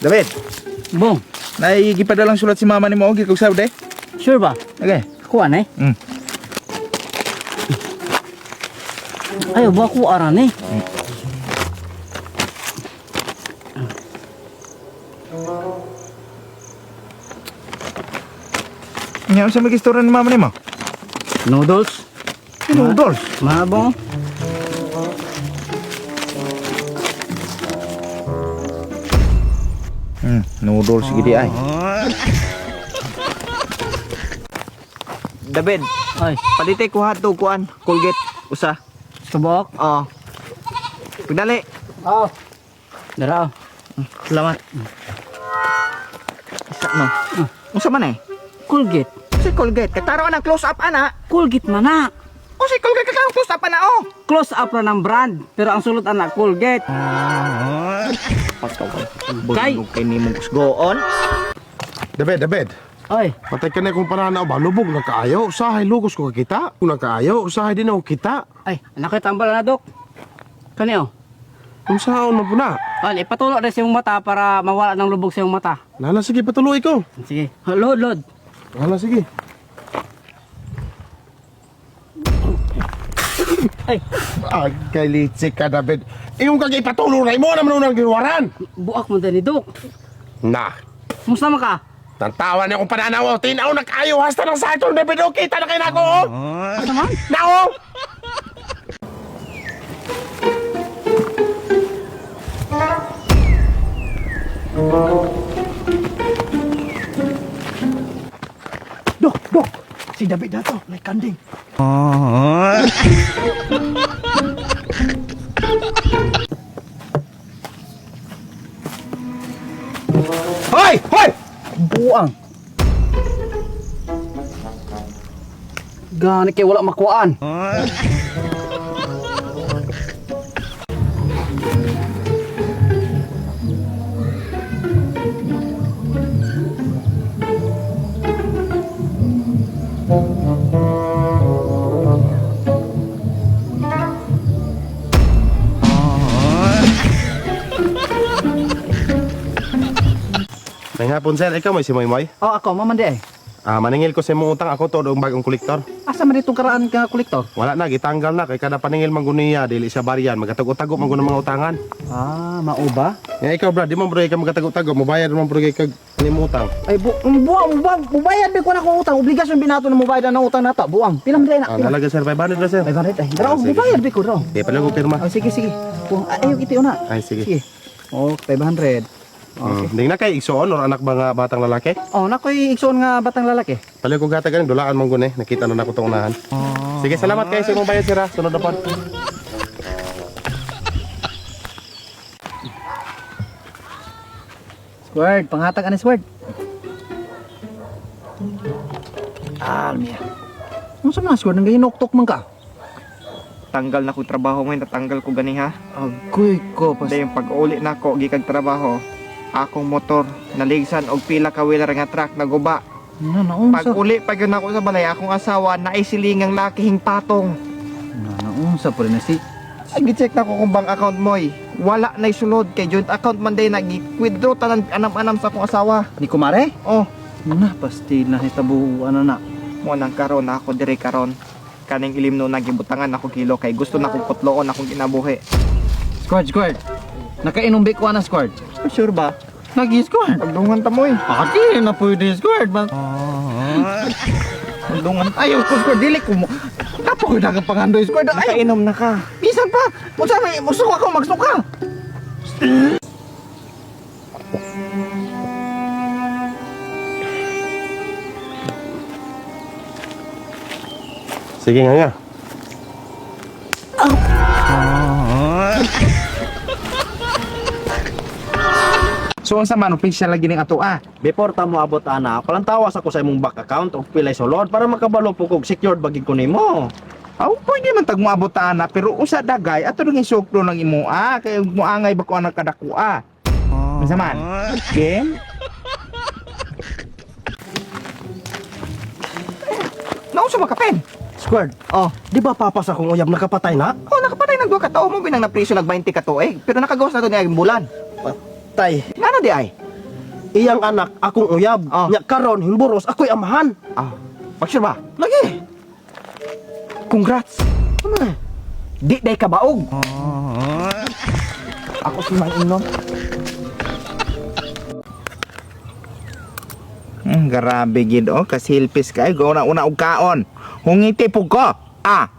David, Bong, naigipadalang sulat si mama ni mo og kag de. Sure ba? Okay. Kuha na eh. Ay, ba ko aran eh. Nya unsa may gistorya ni mama nimo? Noodles. Noodles. Mabong. Noodles gidi ay. David, Ay, palite ko hotdog kuan, Colgate, usa. Subok. Oo. Pagdali. Oh. Dara. Oh. Salamat. Isa no. Unsa man eh? Colgate. Si Colgate, kataro ang close up ana. Colgate man na. O si Colgate kataro close up ana oh. Close up ra ng brand, pero ang sulot ana Colgate. Pagkaw. Kay. Kay nimong kusgoon. David, David. Ay, Patay ka na kung pananaw ba? Lubog na kaayo. Usahay lugos ko kakita. Kung nakaayo, usahay din ako kita. Ay, anak ko tambal na dok. Kani oh. Kung saan mo po na? Ay, ipatulo na sa iyong mata para mawala ng lubog sa iyong mata. Lala, sige, patuloy ko. Sige. Load, load. Lala, sige. Ay, Agay, litsi ka, David. Iyong kag ipatuloy na imo naman unang giwaran. Buak mo dani dok. Na, Musta man ka? Tantawan niya kung pananaw. Tinaw na kaayo. Hasta ng sakto, David. O, kita na kayo na ako, oh. Asa man? Na, oh. Dok, dok. Si David na to, may kanding. Hoy, hoy. Buang. Gani kay wala makuan. May hapon, sir. Ikaw may si Moy Moy. Oh, ako, mamandi eh. Ah, maningil ko sa imong utang. Ako to, doong bagong kolektor. Asa man itong karaan ka kolektor? Wala na, gitanggal na. Kay kada paningil mangguniya, dili siya baryan. Magatago-tago man mga utangan. Ah, mao ba? Ya, ikaw, brad, di mo bro ka magatago-tago. Mubayad man bro kag nimong utang. Ay, buang, buang, mubayad ba ko na akong utang. Obligasyon binato na mubayad na utang nata. Buang, pila man na? Ah, Pila? nalaga sir, 500 na sir. 500 ay. Dara, Ah, sige. mubayad ba ko raw? Di pala ko pirma. Oh, sige, sige. Buang, ay, ayaw iti una. Ay, sige. Sige. Oh, 500. Okay. Ding na kay igsoon or anak ba nga batang lalaki? Oh, nakoy igsoon nga batang lalaki. Pala ko gata ganin dulaan man gune, nakita na nako tong unahan. Sige, salamat kayo sa imong bayad sir. Ha. Sunod na pod. Squared, panghatag ani squared. Ah, miya. Unsa man squared nang gahinuktok man ka? Tanggal na ko trabaho ngayon, natanggal ko gani ha. Agoy ko pas. Dayon pag-uli nako gikag trabaho, akong motor naligsan og pila ka wheeler nga truck naguba. Na naunsa. Pag uli pag yun ako sa balay, akong asawa naisilingang lakihing patong. Na naunsa pa rin na si. Ay, gi-check na ko kung bank account mo eh. Wala na sulod kay joint account man day nag-withdraw tanan anam-anam sa akong asawa. Ni kumare? Oh, Na pastil na hitabuan na na. mo nang karon na ako dire karon. Kaning ilim no nagibutangan ako kilo kay gusto na kong putloon akong kinabuhi. Squad, squad. Nakainom ba ko na squad? Sure ba? Nagi squad. Pagdungan ta mo eh. Ati na pwede squad man. Pagdungan. Ayaw ko squad dili ko mo. Kapoy na kang pangandoy squad. Ayaw, Nakainom na ka. bisan pa. Unsa may musuka ko magsuka. Sige nga nga. So unsa man official lagi ning ato ah. Before ta mo abot ana, palantawas ako sa imong bank account og pilay sulod para makabalo po kog secured bagig ko nimo. Aw, pwede man tag moabot ta ana pero usa dagay ato nang isuklo ng imo ah kay moangay ba ko anak kadako ah. Unsa man? Game? Naunsa ba ka pen? Squared. Oh. Di ba papa sa akong uyab nakapatay na? Oh, nakapatay ng duha ka tawo mo binang napriso nag 20 ka tuig, pero nakagawas na to niya bulan. Patay. Ngano di ay? Iyang anak akong uyab. Ah. Nya karon himburos ako'y amahan. Ah, pag-sure ba? Lagi. Congrats. Ano na? Di day ka baog. Ako si Mang Inom. Grabe gid oh, kasilpis kay go na una og kaon. Hungiti pug ko. Ah.